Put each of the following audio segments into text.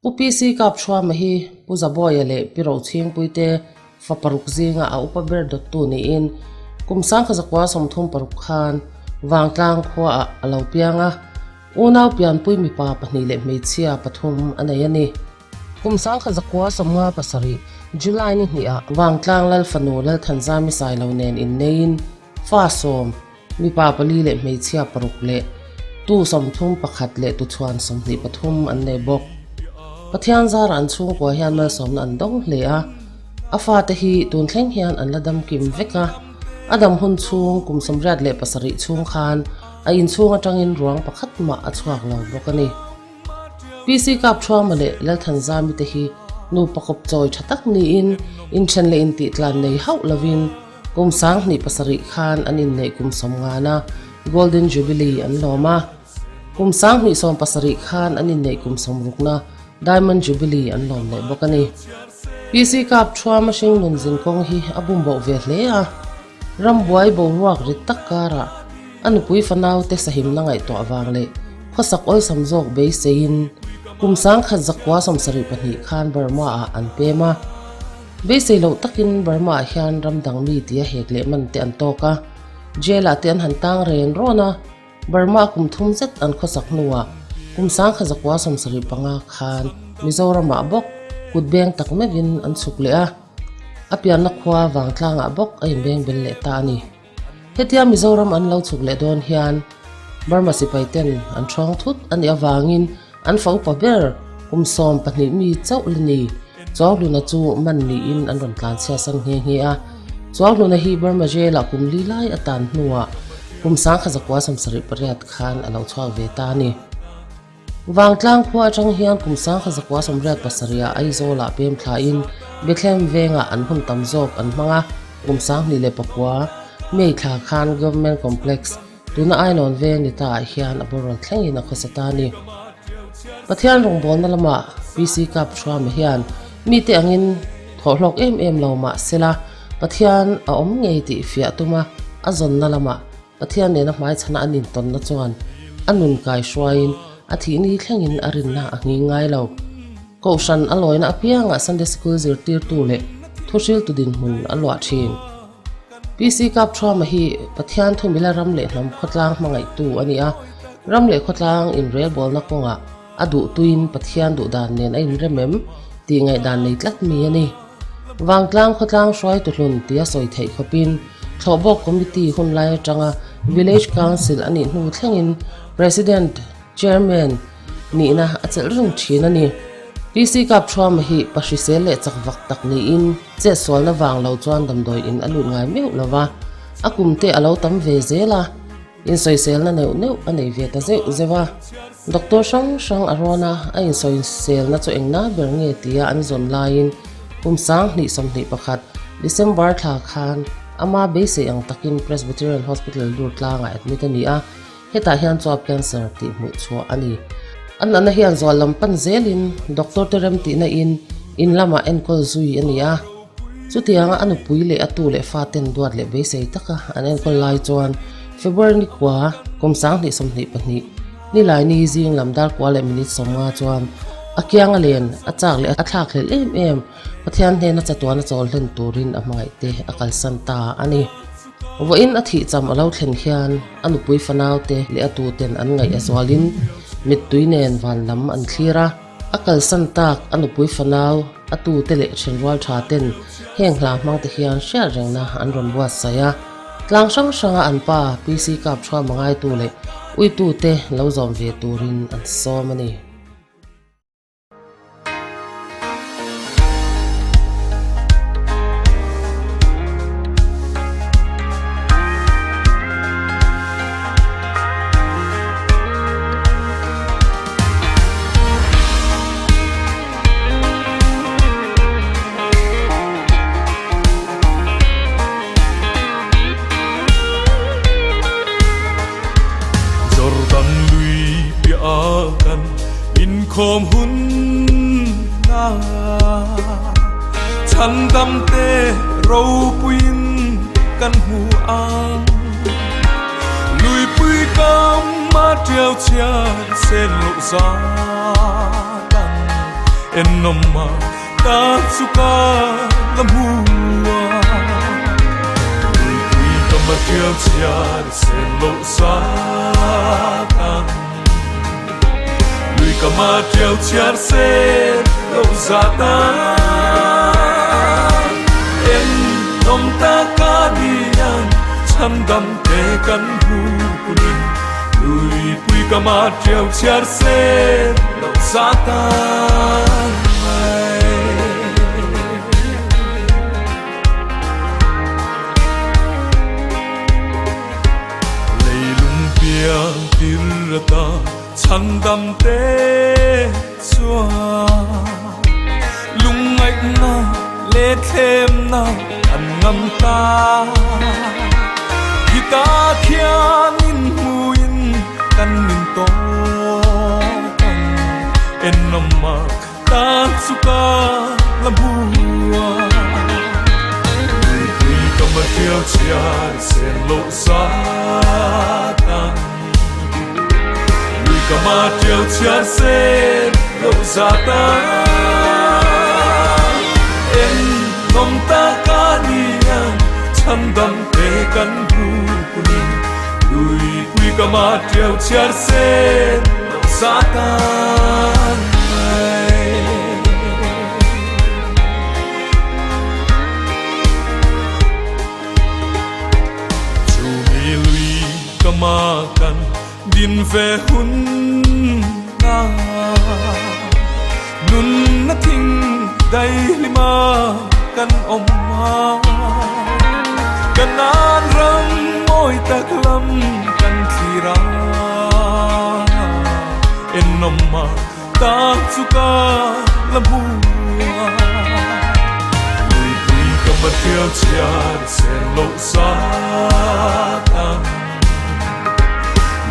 Pu PC Kapchhuama hi Pu Zabawia leh Pi Rochhingpuite fa paruk zinga a upa ber dawttu niin kum 1936 khan Vangtlang khuaah a lo piang a, unau pianpui mipa pahnih leh hmeichhia pathum a nei a ni. Kum 1957 July ni hnihah Vangtlang Lal fanu Lalthanzami Sailo nen inneiin fa sawm, Mipa pali leh hmeichhia paruk leh tu 31 leh tuchhuan 23 an nei bawk. Pathian zara an chhungkua hian malsawmna an dawng hle a, a fate hi tun thleng hian an la dam kim vek a. A dam hun chhung kum 87 chhung khan a inchhung atangin ruang pakhat mah a chhuak lo bawk a ni. PC Kapthuama leh Lalthanzami te hi nupa kawp chawi tha tak niin inthen leh intihtlan nei hauh lovin Kum 2007 khan an inneih kum sawmngana Golden Jubilee an lawm a. Kum 2017 khan an inneih kum sawmrukna Diamond Jubilee an lawm leh bawk a ni. PC Kapthuama hringnun zinkawng hi a bumboh ve hle a. Rambuai boruak rit tak karah a nupui fanaute sahimna ngaihtuah vang leh khawsak awlsam zawk beiseiin kum 1972 khan Burma-ah an pem a. Beisei loh takin Burma ah hian ram dang mi tia hek leh man te an tawk a, jail ah te an han tang ren rawn a, Burma a kum thum zet an khawsak hnuah kum 1975 khan Mizoram ah bawk kut beng tak meuhin an chhuk leh a, a pianna khua Vangtlang ah bawk a inbeng bel leh ta a ni. Hetia Mizoram an lo chhuk leh dawn hian Burma sipai ten an ṭhawng thut a nih avangin an fa upa ber kum 12 mi chauh la ni. Chuanghluna chu man niin an rawn tlan chhiatsan nghe nghe a. Chuanghluna hi Burma jail ah kum li lai a tan hnuah kum 1978 khan a lo chhuak ve ta a ni. Vangtlang khua atang hian kum 1987 ah Aizawl-ah pem thlain Bethlehem vengah an hun tam zawk an hmang a, kum 2009 May thla khan Government Complex, tuna Ainawn veng ni ta ah hian a borual thlengin a khawsa ta a ni. Pathian rawngbawlna lamah PC Kapthuama hian mite angin thawhhlawk em em lo mah sela Pathian a awm ngei tih fiah tuma a zawnna lamah Pathian nena hmaichhana an intawnna chuan a nun kaihruaiin a thihni thlengin a rinna a nghing ngai lo. Kohhran a lawina apiangah Sunday Sikul zirtirtu leh thuhriltu dinhmun a luah thin. PC Kapthuama hi Pathian thumila ram leh hnam khawtlang hmangaihtu a ni a, ram leh khawtlang inrelbawlna kawngah a duhtuin Pathian duhdan nen a inrem em tih ngaihdan nei tlat mi a ni. Vangtlang khawtlang hruaitu hlun tia sawi theih khawpin Thlawhbawk Committee hun lai atanga Village Council a nih hnu thlengin President, Chairman nihna a chelh reng thin a ni. PC Kapthuama hi pa hrisel leh chak vak tak niin chetsualna vang lo chuan damdawi in a lut ngai meuh lo va, a kum te a lo tam ve zel a. Insawiselna neuh neuh a nei ve ta zeuh zeuh a, doctor hrang hrang a rawn a, a insawiselna chu engna ber nge tia an zawn laiin kum 2021 December thla khan ama beisei ang takin Presbyterian Hospital Durtlangah admit a ni a, hetah hian chuap cancer tih hmuh chhuah a ni. A natna hian zual lam pan zelin doctor te remtihna in in lamah enkawl zui a ni a. Chutianga a nupui leh a tu leh faten duat leh beisei taka an enkawl lai chuan February ni kua kum 2022 Nilaini zing lam dar kua leh minute 50 chuan a kianga len a chak leh a thlak hlelh em em Pathian hnena chatuana chawl hlen turin a hmangaihte a kalsan ta a ni. Vawiin a thih cham a lo thlen hian a nupui fanaute leh a tuten an ngaih a zualin mittui nen van lam an thlir a. A kalsan tak a nupui fanau, a tute leh thenrual tha ten heng hla hmang te hian hriat rengna an rawn buatsaih a. Tlang hrang hranga an pa PC Kapthuama ngaitu leh uitute lo zawm ve turin an sawm a ni. Jordan lui piah ah kan inkhawm hun na chhandam te ropuiin kan hmu ang. Luipui kam a tiau chhiat sen loh zat ang. Ennawma ta chu ka la hmu a. Luipui ka ma tial chhiar sen loh zat ang. Lui ka ma tial chhiar sen loh zat ang. Ennawm ta ka ni ang chhandam te kan hmu kunin. Luipui ka ma tial chhiar sen loh zat ang mai. Leilung piang tir ata chhandam te chuan lungngaihna leh thlemna an ngam ta. Khita khian inhmuin kan min tawk ang enawma tan chu ka la hmu a. Luipui ka ma tial chhiar sen loh zat ang. Lui ka ma tial chhiar sen loh zat ang. En nawm ta ka ni ang chhandam te kan hmu kunin. Luipui ka ma tial chhiar sen loh zat ang mai. Chumi lui ka ma kan din ve hun na nun na thing daihlima kan awm a. Kanan ram mawi tak lam kan thlir a. Ennawma ta chu ka la hmu a. Luipui ka ma tial chhiar sen loh zat ang.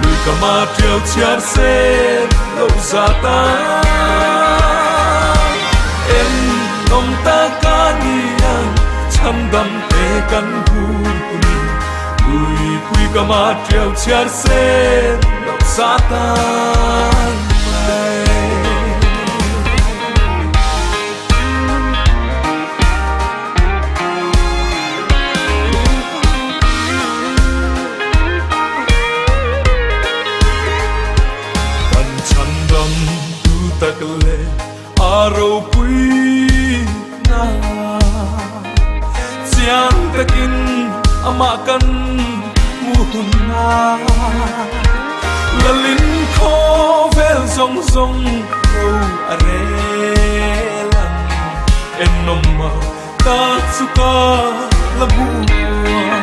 Lui ka ma tial chhiar sen loh zat ang. Ennawm ta ka ni ang chhandam te kan hmu kunin. Luipui ka ma tial chhiar sen loh zat ang mai. Kan chhandam tu tak leh a ropui na chiang takin amah kan hmu hun a. Lalin khawvel zawng zawng ro a rel ang. Ennawma ta chu ka la hmu a.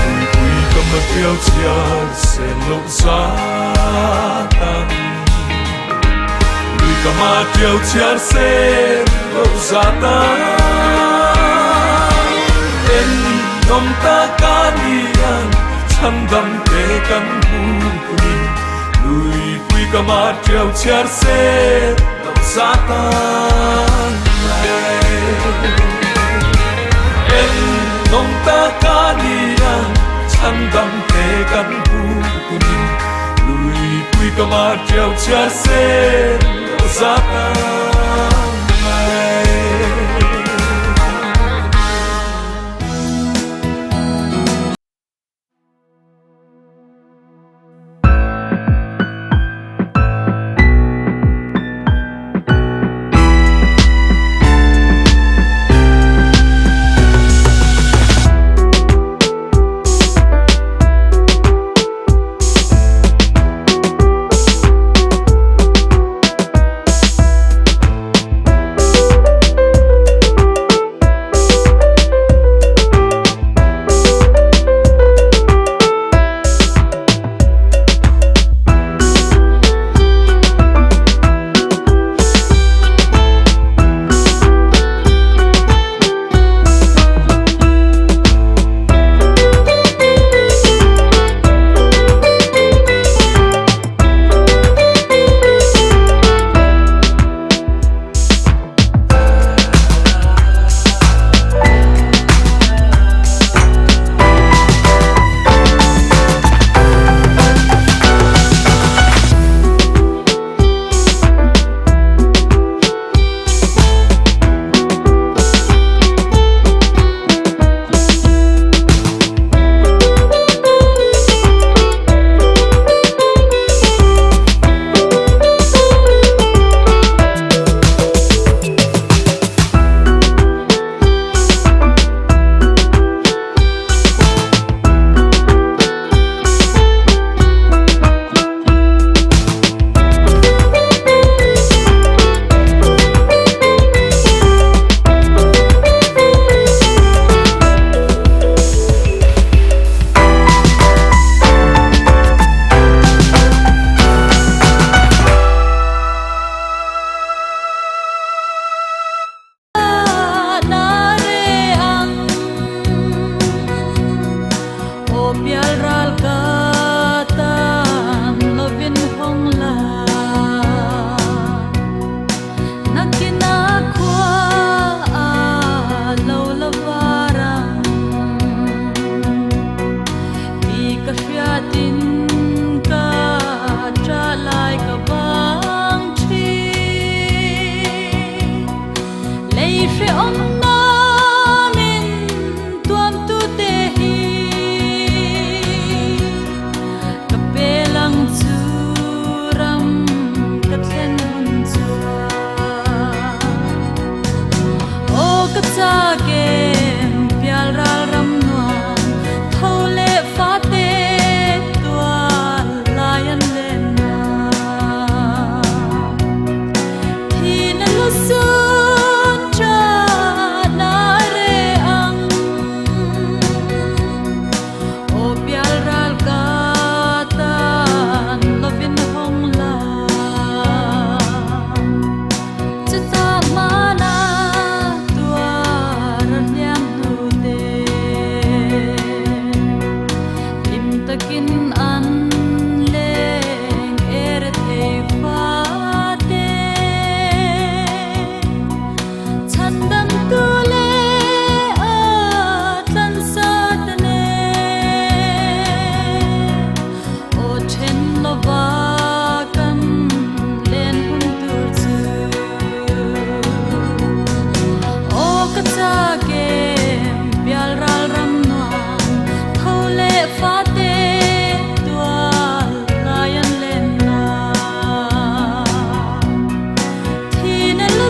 Luipui ka ma tial chhiar sen loh zat ang. Lui ka ma tial chhiar sen loh zat ang. Ennawm ta ka ni ang chhandam te kan hmu kunin. Luipui ka ma tial chhiar sen loh zat ang mai. Ennawm ta ka ni ang chhandam te kan hmu kunin. Luipui ka ma tial chhiar sen loh zat ang mai.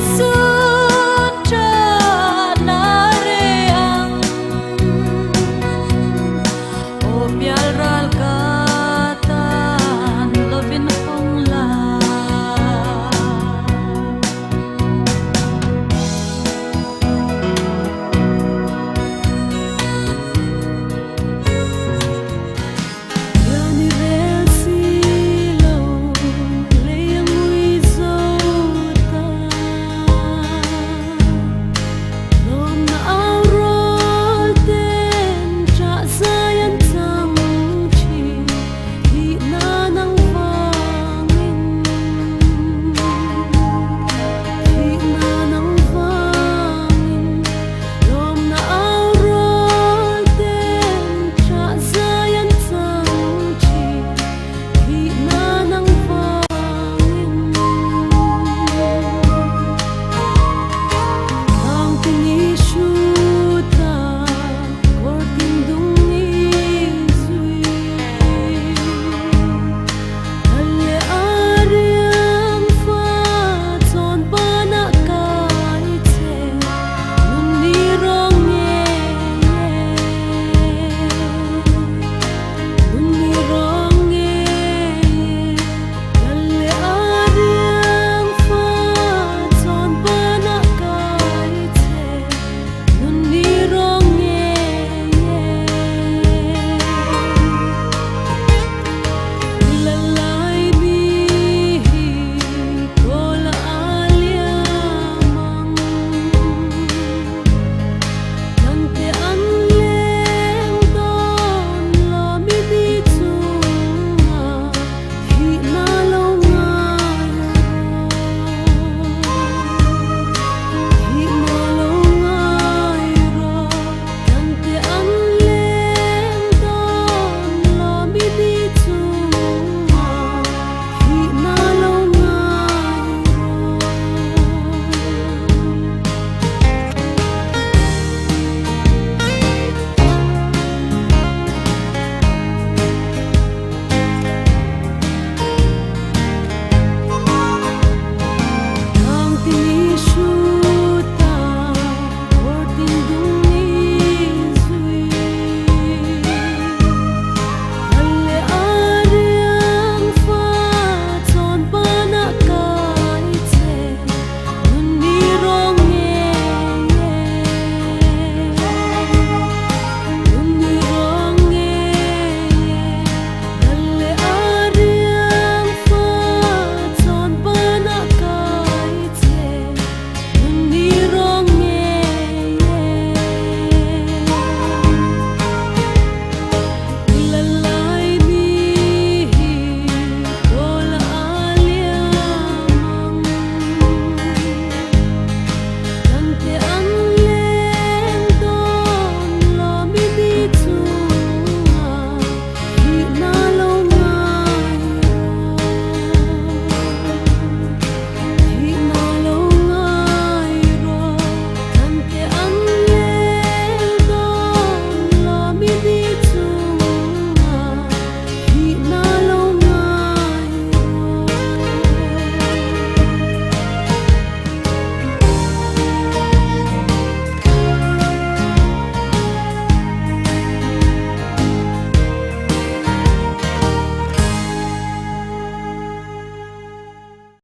Isu.